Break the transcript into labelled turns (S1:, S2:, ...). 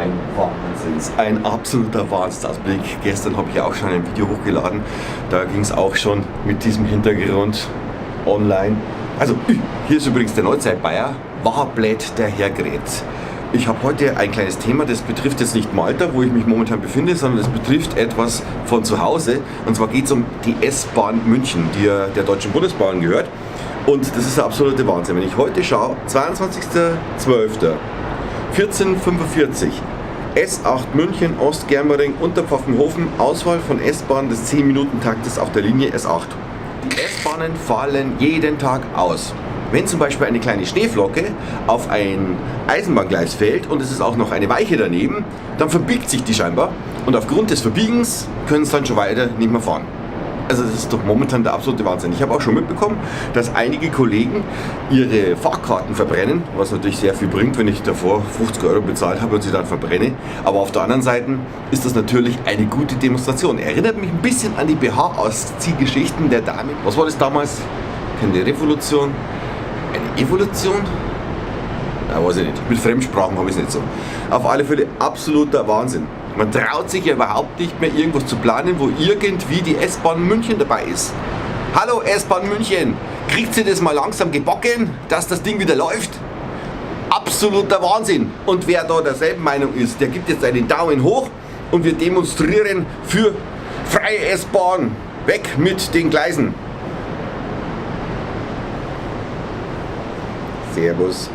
S1: Ein Wahnsinns, ein absoluter Wahnsinnsausblick. Gestern habe ich auch schon ein Video hochgeladen. Da ging es auch schon mit diesem Hintergrund online. Also, hier ist übrigens der Neuzeitbayer, war blöd der Hergret. Ich habe heute ein kleines Thema, das betrifft jetzt nicht Malta, wo ich mich momentan befinde, sondern das betrifft etwas von zu Hause. Und zwar geht es um die S-Bahn München, die ja der Deutschen Bundesbahn gehört. Und das ist der absolute Wahnsinn. Wenn ich heute schaue, 22.12. 14:45 S8 München, Ostgermering, Unterpfaffenhofen, Auswahl von S-Bahn des 10-Minuten-Taktes auf der Linie S8. Die S-Bahnen fallen jeden Tag aus. Wenn zum Beispiel eine kleine Schneeflocke auf ein Eisenbahngleis fällt und es ist auch noch eine Weiche daneben, dann verbiegt sich die scheinbar und aufgrund des Verbiegens können es dann schon weiter nicht mehr fahren. Also das ist doch momentan der absolute Wahnsinn. Ich habe auch schon mitbekommen, dass einige Kollegen ihre Fahrkarten verbrennen, was natürlich sehr viel bringt, wenn ich davor 50 Euro bezahlt habe und sie dann verbrenne. Aber auf der anderen Seite ist das natürlich eine gute Demonstration. Erinnert mich ein bisschen an die BH-Ausziehgeschichten der Dame. Was war das damals? Keine Revolution? Eine Evolution? Ja, weiß ich nicht. Mit Fremdsprachen habe ich es nicht so. Auf alle Fälle absoluter Wahnsinn. Man traut sich ja überhaupt nicht mehr, irgendwas zu planen, wo irgendwie die S-Bahn München dabei ist. Hallo S-Bahn München, kriegt sie das mal langsam gebacken, dass das Ding wieder läuft? Absoluter Wahnsinn. Und wer da derselben Meinung ist, der gibt jetzt einen Daumen hoch und wir demonstrieren für freie S-Bahn. Weg mit den Gleisen. Servus.